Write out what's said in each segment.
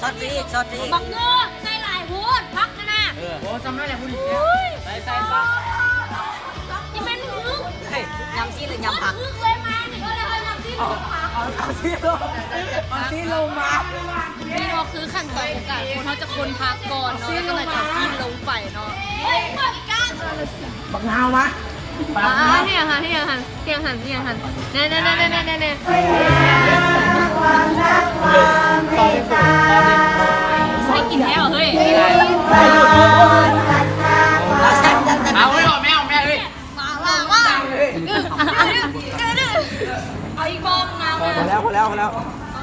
ຊອດຊີສ ຊອດຊີສ ບັກເງືອໃສ່ຫຼາຍໂພດ ຜັກຫັ້ນນະ. ເອີ ໂອ້ ຊ່ຳນັ້ນແຫຼະ ຜູ້ນີ້. ໃສ່ ໃສ່ ທີ່ແມ່ນມຶງ ເຮີ້ຍ ຍຳຊີ້ນຫຼືຍຳຜັກ? ເຮີ້ຍເລີຍມານີ້ ກໍເລີຍເອົາຍຳຊີ້ນ ເອົາ ເອົາຊີ້ນລົງ ເອົາຊີ້ນລົງມາ. ນີ້ເນາະ ຄືຂັ້ນຕອນຂອງການ ຄົນເຮົາຈະຄົນຜັກກ່ອນເນາະ ແລ້ວກໍເລີຍຈະເອົາຊີ້ນລົງໄປເນາະ. ເຮີ້ຍ ບັກນາວມາ. ອ່າ ເຮັດຫຍັງຫັ້ນ ເຮັດຫຍັງຫັ້ນ ເຮັດຫຍັງຫັ້ນ ແນ່ໆໆໆໆ.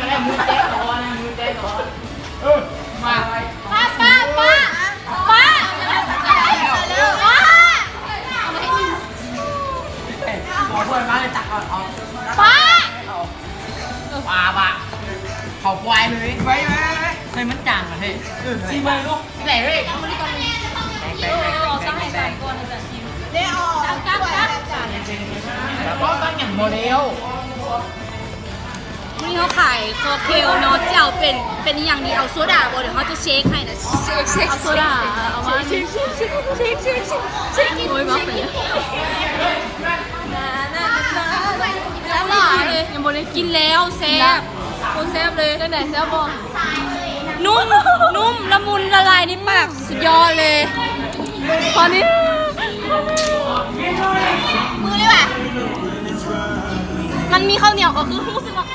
ກໍໄດ້ ມືແຕະກໍພໍນະ ມືແຕະກໍພໍ. ເອີ ມາ ປ້າ ປ້າ ປ້າ ປ້າ ປ້າ ເອົາຖ້ວຍມາເລີຍ ຕັກເອົາ ເອົາ ປ້າ ເອົາ ປ້າ ປ້າ ເຂົ້າຄວາຍເລີຍ ໄປ ໄປ ໄປ ເຮີ້ຍ ມັນຈາງອະເຮີ້ຍ ເອີ ຊີມເບິ່ງດູ ແຫຼະເຮີ້ຍ ເອີ ເອົາຊະໃຫ້ຈານກ່ອນ ໃຫ້ຈານຊີມ ເດ້ ເອົາ ຕັກ ຕັກ ຕັກ ຕັກ ຍັງບໍ່ແລ້ວ. ມື້ນີ້ເຮົາຂາຍຄອກເທວເນາະ ຊິເອົາເປັນ ເປັນອີ່ຫຍັງດີ ເອົາໂຊດາບໍ່? ດຽວເຮົາຈະເຊັກໃຫ້ນະ ເຊັກ ເຊັກ ເຊັກ ເຊັກ ເຊັກ ເຊັກ ໂອ້ຍ ບ້າໄປແລ້ວ ແຊບຫຼາຍເລີຍ ຍັງບໍ່ໄດ້ກິນ ແລ້ວແຊບ ໂຄດແຊບເລີຍ ຈັ່ງໃດ ແຊບບໍ່? ນຸ້ມ ນຸ້ມ ລະມຸນ ລະລາຍໃນປາກ ສຸດຍອດເລີຍ ຂໍນີ້ ມືເລີຍວ່າ ມັນມີເຂົ້າໜຽວກໍຄືຮູ້ສຶກວ່າ